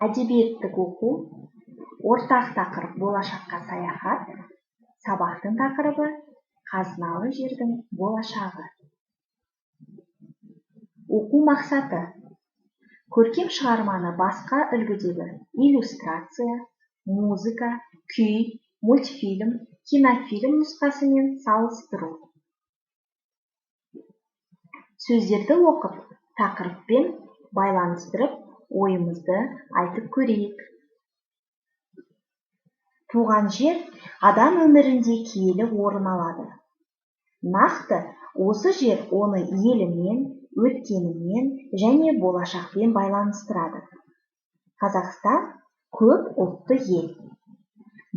Әдебиеттік оқу, ортақ тақырып болашаққа саяхат, сабақтың тақырыбы қазыналы жердің болашағы. Оқу мақсаты: көркем шығарманы басқа үлгідегі иллюстрация, музыка, күй, мультфильм, кинофильм нұсқасымен салыстыру. Сөздерді оқып, тақырыппен байланыстырып, ойымызды айтып көрейік. Туған жер адам өмірінде киелі орын алады. Нақты осы жер оны елімен, өткенімен және болашақпен байланыстырады. Қазақстан көп ұлтты ел.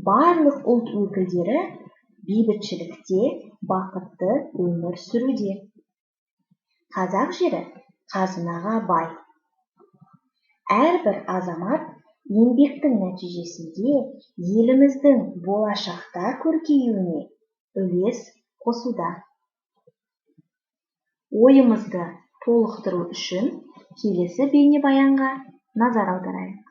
Барлық ұлт өкілдері бейбітшілікте бақытты өмір сүруде. Қазақ жері қазынаға бай. Әрбір азамат еңбектің нәтижесінде еліміздің болашақта көркеюіне үлес қосуда. Ойымызды толықтыру үшін келесі бейнебаянға назар аударайық.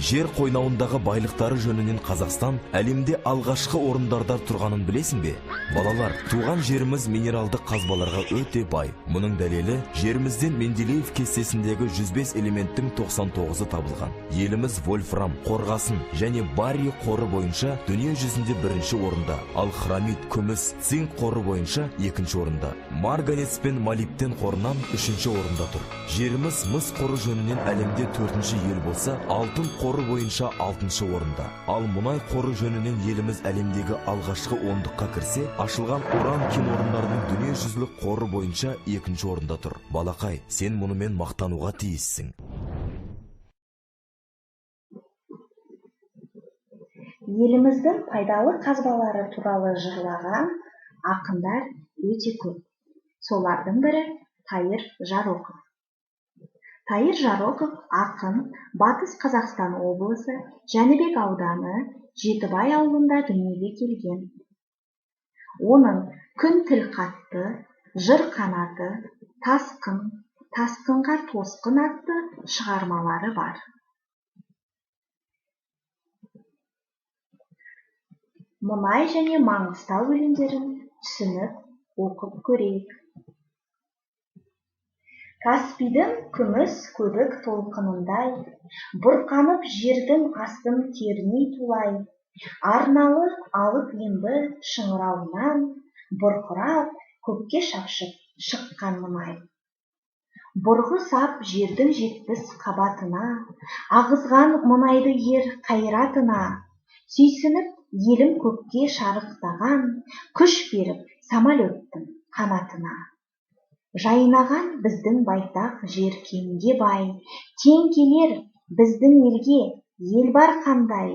Жер қойнауындағы байлықтары жөнінен Қазақстан әлемде алғашқы орындарда тұрғанын білесің бе? Балалар, туған жеріміз минералды қазбаларға өте бай. Мұның дәлелі жерімізден Менделеев кестесіндегі 105 элементтің 99-ы табылған. Еліміз вольфрам, қорғасын және барий қоры бойынша дүние жүзінде бірінші орында, ал хромит, күміс, цинк қоры бойынша екінші орында. Марганец пен молибден қорынан үшінші орында тұр. Жеріміз мыс қоры жөнінен әлемде төртінші ел болса, алтын қоры бойынша 6-шы орында. Ал мұнай қоры жөнінен еліміз әлемдегі алғашқы ондыққа кірсе, ашылған уран кен орындарының дүниежүзілік қоры бойынша екінші орында тұр. Балақай, сен мұнымен мақтануға тиіссің. Еліміздің пайдалы қазбалары туралы жырлаған ақындар өте көп. Солардың бірі Тайыр Жароков. Тайыр Жароков ақын Батыс Қазақстан облысы Жәнібек ауданы Жетібай ауылында дүниеге келген. Оның Күн тіл қатты, Жыр қанаты, Тасқын, Тасқынға тосқын атты шығармалары бар. Мұнай және Маңғыстау өлеңдерін түсініп, оқып көрейік. Каспийдің күміс көбік толқынындай, бұрқанып жердің астын керней тулай, арналы алып ембі шыңырауынан бұрқырап көкке шапшып шыққан мұнай. Бұрғы сап жердің 70 қабатына, ағызған мұнайды ер қайратына, сүйсініп елім көкке шарықтаған, күш беріп самолеттің қанатына. Жайнаған біздің байтақ жер кенге бай, тең келер біздің елге ел бар қандай,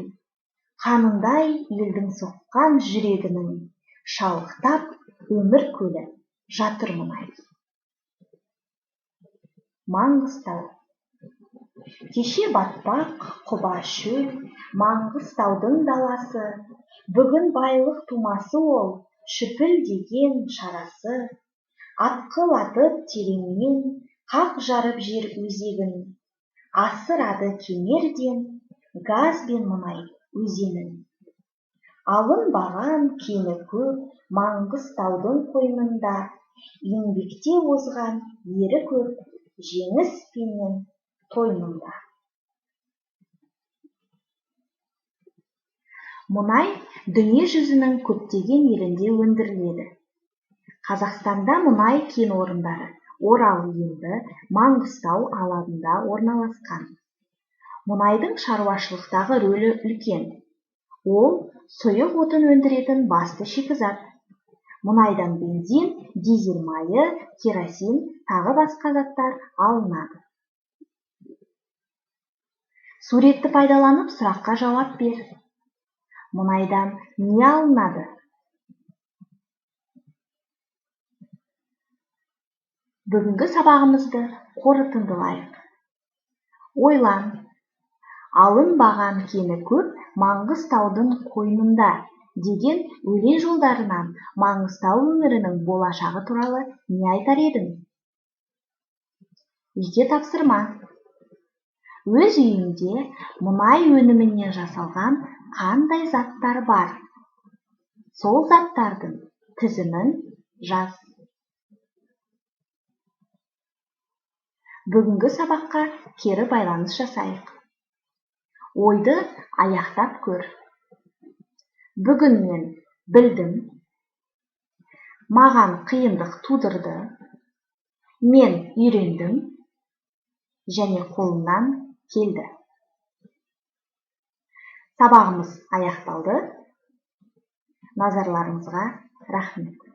қанындай елдің соққан жүрегінің, шалықтап өмір көлі жатыр мұнай. Маңғыстау. Кеше батпақ, құба шөл, Маңғыстаудың даласы, бүгін байлық тумасы ол, шүпілдеген шарасы. Атқылатып тереңнен, қақ жарып жер өзегін, асырады кемерден, газ бен мұнай өзенін. Алынбаған кені көп Маңғыстаудың қойнында, еңбекте озған ері көп, жеңіс пенен той мұнда. Мұнай дүние жүзінің көптеген елінде өндіріледі. Қазақстанда мұнай кен орындары Орал ембі, Маңғыстау алабында орналасқан. Мұнайдың шаруашылықтағы рөлі үлкен. Ол сұйық отын өндіретін басты шикізат. Мұнайдан бензин, дизель майы, керосин, тағы басқа заттар алынады. Суретті пайдаланып сұраққа жауап бер. Мұнайдан не алынады? Бүгінгі сабағымызды қорытындылайық. Ойлан. Алынбаған кені көп Маңғыстаудың қойнында деген өлең жолдарынан Маңғыстау өңірінің болашағы туралы не айтар едің? Үйге тапсырма. Өз үйіңде мұнай өнімінен жасалған қандай заттар бар? Сол заттардың тізімін жаз. Бүгінгі сабаққа кері байланыс жасайық. Ойды аяқтап көр. Бүгін мен білдім. Маған қиындық тудырды. Мен үйрендім және қолымнан келді. Сабағымыз аяқталды. Назарларыңызға рахмет.